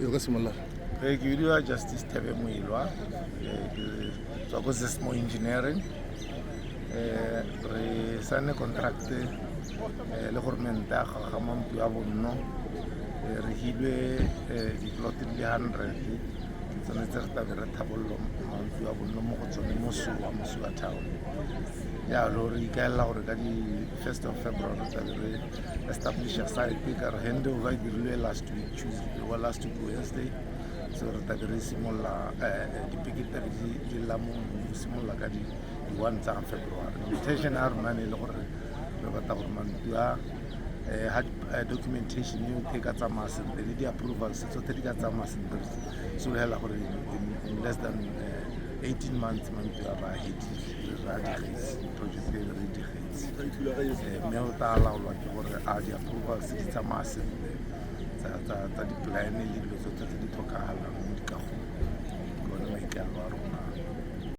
E ka simolola. Ke bidiwa Justice Thebe Moilwa, ke tswa ko Zesmo Engineering. Re sign contract le goromente ya ga Mampu ya bonno. Re hilwe di-plot di le 100, ke tsone tse re tlabe re thabololo mantlo a bonno mo go tsone mo Sowa, mo Sowa town. Jalo re ikaelela gore ka di 1 of February re tlabe re establish a site, ka re handover e dirilwe last week Tuesday or last week Wednesday. So re tlabe re simolola, dipeke tlabe di lla mo mmung go simolola ka di 1 tsa February. Intention ya rona ne e le gore re batla gore mantlo a ha documentation yotlhe e ka tsamaya sentle le di-approvals tsotlhe di ka tsamaya sentle, re sologela gore in less than 18 months mantlo a ba hedile, re a digetse project e, re digetse. Mme o tla laolwa ke gore a di-approvals di tsamaya sentle tsa di-plan le dilo tsotlhe tse di tlhokagalang mo dikagong. Ke one maikaelelo a rona.